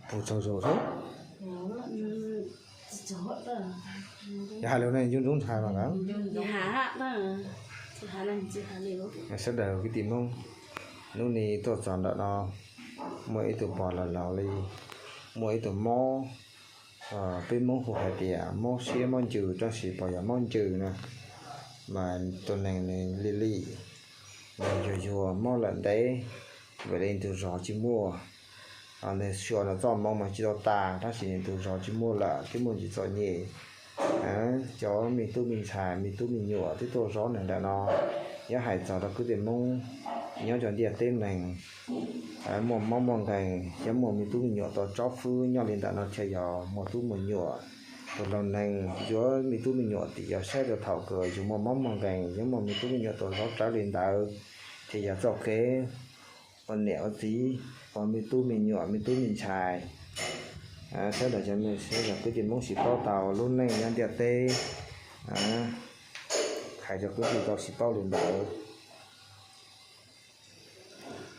Puas tsaug zog xwb? Yog hais lus ne ncu ntub ntshai mas a. Sawv daws kwv tij Hmoob, hnub no tuaj txog ntawm no, muaj ib tug pog laus laus li, muaj ib tug mob. Peb Hmoob hu hais tias mob siab mob ntsws, tab sis puas yog mob ntsws na, mas tus neeg nws lig lig, nws yuag yuag mob lawm ntev, vim li nws tus zog tsis muaj. Nws xyuas nws txoj hmoo mas tsis tau tas, tab sis nws tus zog tsis muaj lawm, twb muaj ntsis txom nyem. Cov me tub me ntxhais me tub me nyuam twb tuaj zov nws ntawm no. Yuav hais txog rau kwv tij Hmoob nyob rau ntiaj teb neeg, muaj mob muaj nkeeg, yog muaj me tub me nyuam tau tsob fwb nyob li ntawm no thiaj yog muaj tub muaj nyuam. Tus laus neeg yuav me tub me nyuam tim yog saib rau thaum kawg yus muaj mob muaj nkeeg, yuav muaj me tub me nyuam tau zov rawv li ntawd, thiaj yog txoj kev ua niam ua txiv, ua me tub me nyuam me tub me ntxhais. Sawv daws cov me sawv daws kwv tij Hmoob sim paub tau lub neej nyob ntiaj teb, hais rau kwv tij tau sim paub li ntawd.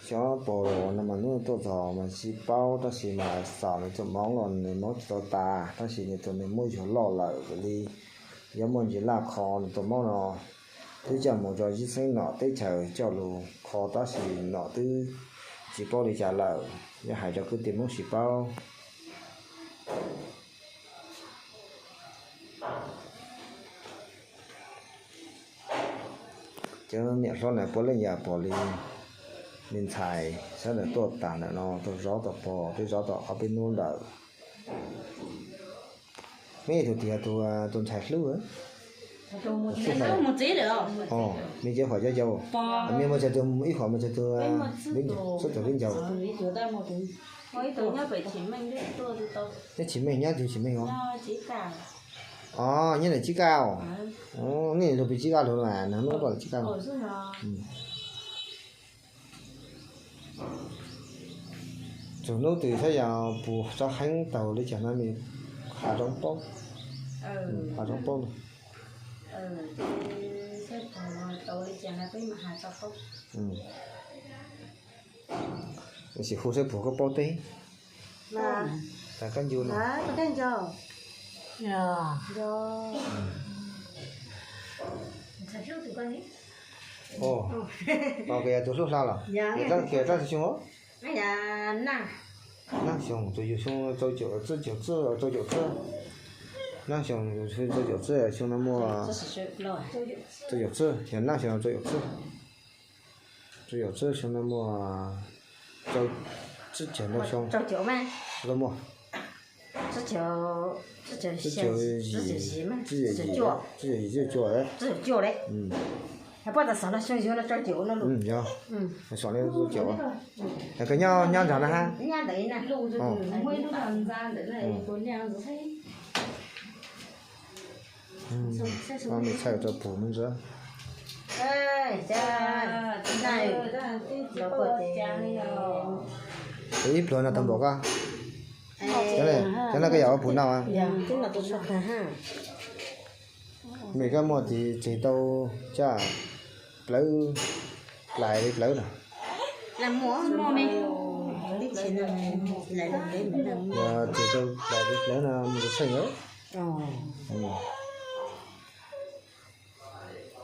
Xyov puas no mas hnub tuaj txog mas tsis paub, tab sis mas xav nws tus mob los nws mob tsis tau tas, tab sis nws tus nws muab yuag loj lawm li. Yuav muaj ntsis laj kho nws tus mob no, twb coj mus rau ib xeeb nom teb chaws coj los kho, tab sis nom twb tsis paub li cas lawm. Yuav hais rau kwv tij Hmoob sim paub. Cov niam hlob na puav leej yog pom li me ntxhais sawv daws tuaj tas ntawm no, tuaj zov tau pog twb zov tau ob peb hnub lawm. Mej tus tias tus ntxhais hlub, me cev huam cov cau, mej muaj tsawg tus, ib huam muaj tsawg tus, xub tus li ncau. Neb tsis meej nyob twg tsis meej os? Os, nyob ntawm Tsib Kaj os. Nej lug pem Tsib Kaj lug na, nag hnub tuaj Tsib Kaj. Txug hnub twg saib yog puas tsob heeb taug li cas no, has rau paub, has rau paub. Sim hu saib puas koj paub teb. Koj ncu no. Koj yog tus hlub hla los? Koj txog xyoo? Nag xyoo tus yug xyoo rau caum txwj, rau caum txwj. Nag xyoo yug xyoo rau caum txwj, xyoo no muaj rau caum txwj, yog nag xyoo rau caum txwj. Rau caum txwj, xyoo no muaj tsib caug ntau xyoo. Muaj tsib caug yim, tsib caug yim, tsib caug cuaj. Yog, xyoo li rau caum. Koj nyob nyob ntawm no hab? Txhawj rau pum me ntsis. Ib pluag no tau npaum koj? Cov no koj yog ua pum noj? Mej koj muaj tis tseg tau caj plawv, plais li plawv no? Yog tseg tau plais li plawv no mus tus txheej.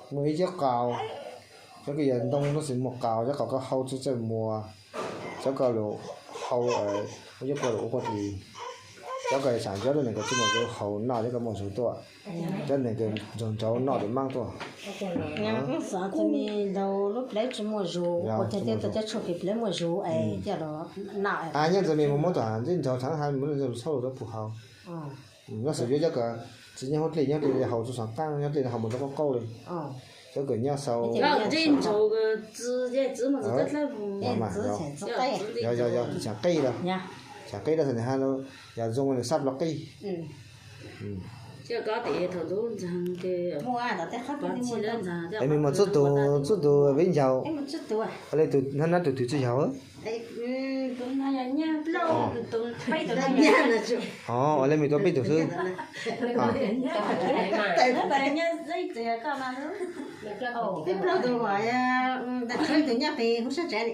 Muaj ib cov qaus, cov koj yog ntoo tab sis muaj qaus, cov qaus koj hau txawj txawj muag, cov koj lug hau, cov koj lug ua quaj tis, cov koj yog tsam cov neeg kws tsis muaj zug hau noj cov koj muaj zug tuaj, cov neeg kws ntsug ntsauv noj tis maab tuaj. Xav txug me ntaus lub plawv tsis muaj zug, ua cov tias tau cov tshuaj pem plawv muaj zug es coj los noj. Nyob ntawm mej mus muab tau ntsej ntsug tshaav hab, muab txhauj lug rau pum hau. Nyob saum yuav cov kws tsis nyob huv dlej, nyob dlej hau txug xaav qaab, nyob dlej hau mus rau qauj qauj li. Cov kws nyob saum, yog, yog, yog, tshaav qij lawm, tshaav qij lawm, yog zoo nws sab plawv qij. Es mej muaj tsib tug, tsib tug viv ncaus, ua le tus nab nab tug twg tsi yog? Ua le mej tuav peb tug xwb. Peb plaub tug, tus nyab pem hub sab tsev li.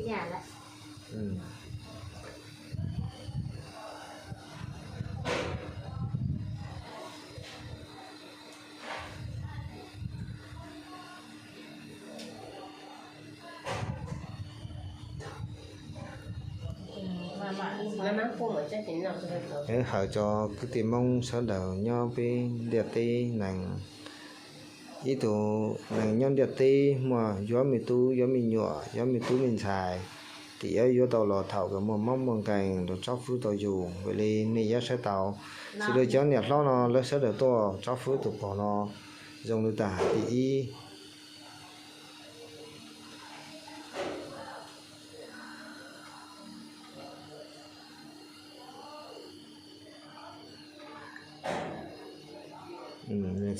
ib yam lawm. Hawm rau kwv tij Hmoob sawv daws nyob peb ntiaj teb nees, ib tug nees nyob ntiaj teb muaj yuav me tub yuav me nyuam, yuav me tub me ntxhais, tim yuav yuav tau los thaum kawg muaj mob muaj nkeeg los tsob fwb tau yus. Vim li nej yuav saib tau, sawv daws cov niam hlob no lawv sawv daws tuaj tsob fwb tus pog no zoo li tag tim ib.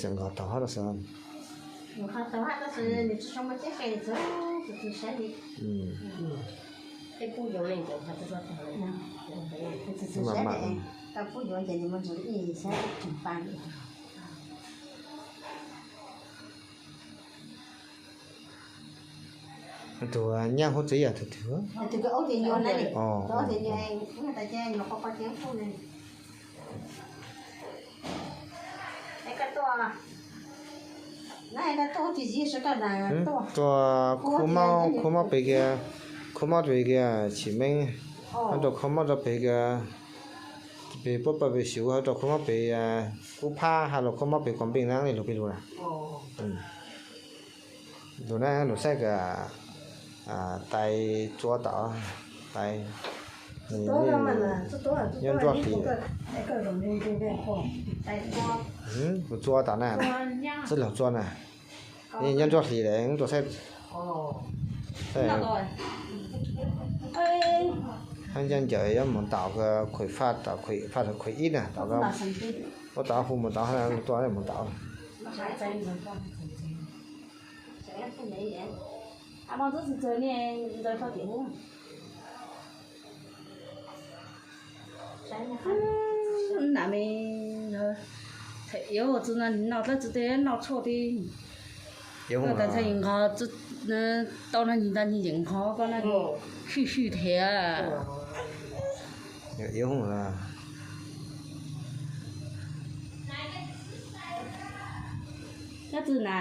Txawm nqos tau hab tab sis, tus nyab huab txiv yog tus twg? Tuaj khub mob, khub mob pem kiag, khub mob pem kiag Tsim Meeb, ho rau khub mob rau pem kiag, pem puab pawg pem Xyuv, ho rau khub mob pem Kub Phab, ho rau khub mob pem Kuam Npeej na, lug pem lug na. Lug na, lug saib kag tais txua tom, tais nyob ntsuab hlis. Kuv txua tom na, txwj laug txua na. Nyob ntsuab hlis lawm, tuaj saib. Ncaj ncaws yuav mus ntaus khuam faj, faj khuam ib na, ua tau hu mus tau, tuaj mus tau. Nam me, yog txwv no noj dlawb txwv tes noj tshuaj ti, tas ntshai nqhov, tau no nyi ntag nyi yeem nqhov koj no, hwj hwj thiab. Nyob txwv na, nyob txwv na,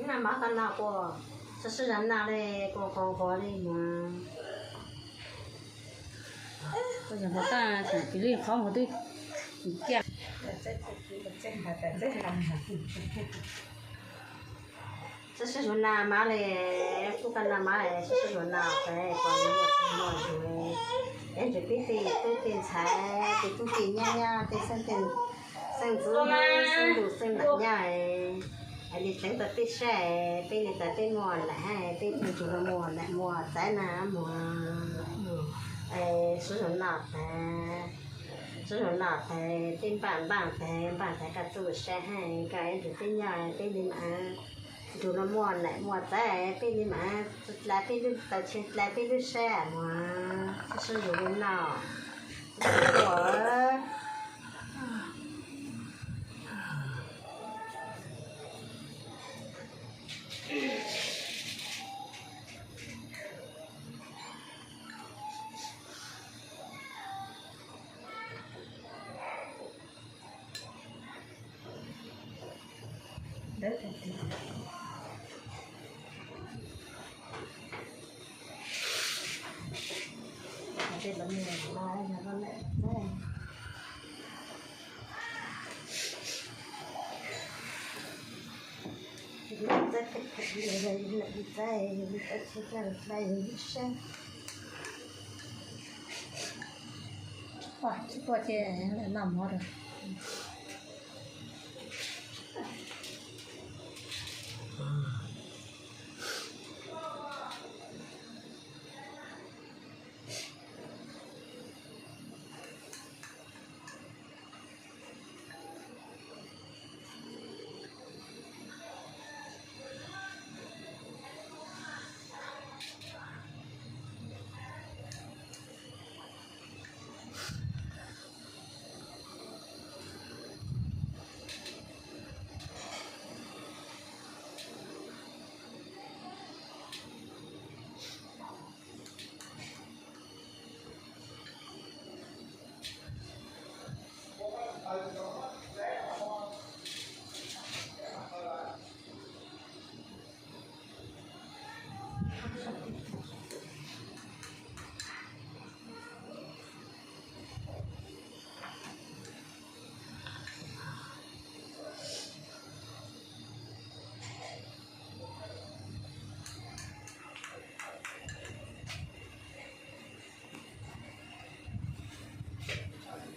na mov tau no kuj sib sib zog noj li, kuj nqos nqos li mas. Kuj yog nqos tag, pim li qhov mus twb cia. Sib sib zog noj mov li, kuj tau noj mov li, sib sib zog noj pem kuj muaj txiv muaj zug, ib ntsis peb tej tub tej ntxhais, tej tub tej nyab nyab, tej xeeb tej xeeb ntxwv xeeb ntuj xeeb nam nyab, es li teev tau peb saib, peb li tas peb muaj nam, peb pheej tsuas muaj nam muaj txaiv na mog. Sib zog noj tas, sib zog noj tas, peb npaj npaj tas, npaj tas koj txuj sa hab, koj ib ntsis peb nyob peb li mas, tsuas muaj nam muaj txaiv peb li mas, dlais peb lub taw tseg dlais peb lub sab mog, sib zog li noj. Tsis tuaj ces noj mov rau.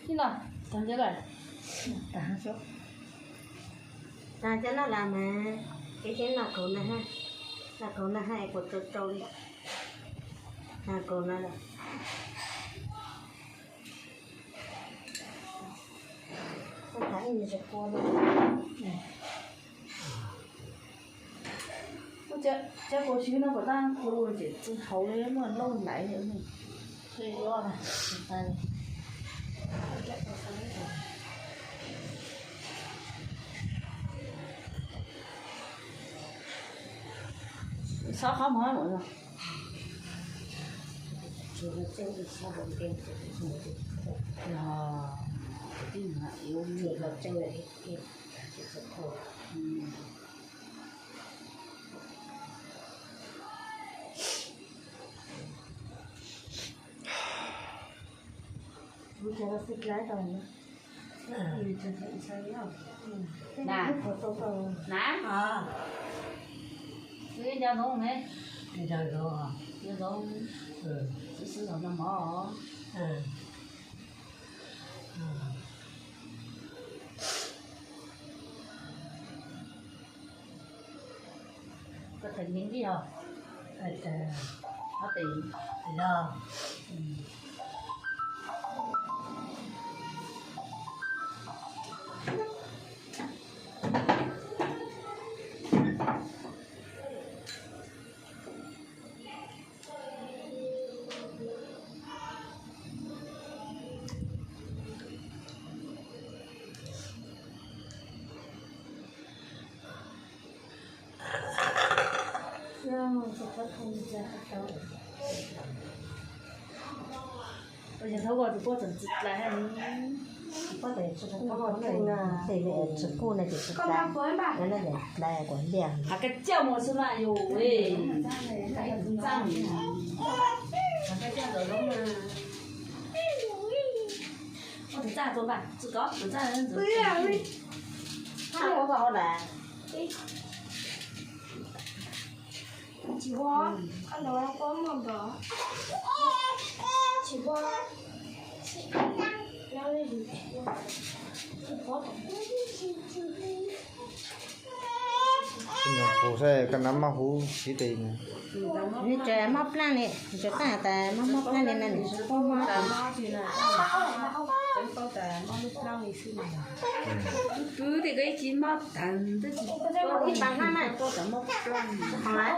Ib no, tag nrho lawm. Tag nrho lawm mas, kev ceb noj kaus na ha, noj kaus na ha es kuv rau rau li, noj kaus na lawm. Ua ib me tsis qua li. Cov kaus tsib no kom tab ua ces txwv hauv li muaj laub laiv li. Xob qhov muag. Yog. Ib no, ib ub, ib los tsawg, ib, ib, ib, ib, Na, na, wb nco ntsoov ne, nco ntsoov, xwb xwb los noj mov. Koj teem me ntsis os. Ob teem los. Tsis kuj ne ces tsis tas, no ne ces hlais kuv liag. Hais koj coj mus xwb mas yus, hais koj coj ntawm zoo na. Tus txaj tua npaj, tsis kov tus txaj ntxuav. Tsis ua, koj ntawd koj muaj npawg. Tsis ua, tsis ua, tsis ua. Tus nyuam qus saib koj nab mob huv siv tes. Nws tseem mob plaj li, tseem tas tas mob mob plaj li no nws tsis paub mob. Twb tias koj ib tsis mob tas, twb tsis paub ib pas hlab na, mob plaj.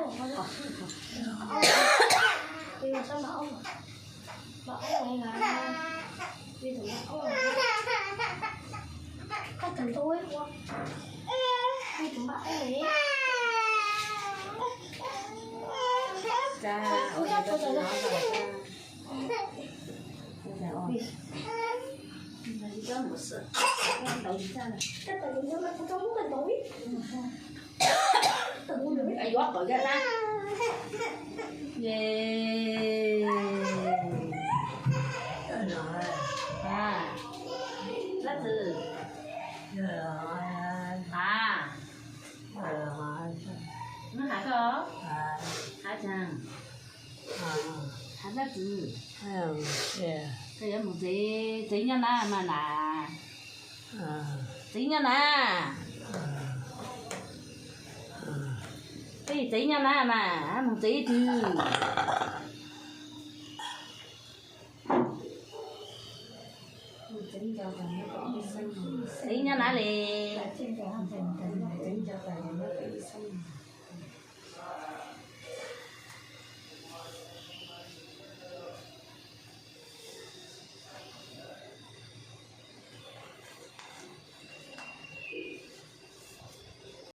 Yuav qawm kiag na. Ye. A, lab txwv. A, neb has koj, has tsaag, has lab txwv. Koj yuav mus tsev, tsev nyob na mas na. Tsev nyob na. Tsev nyob na mas mus tsev twg. Tsev nyob na li.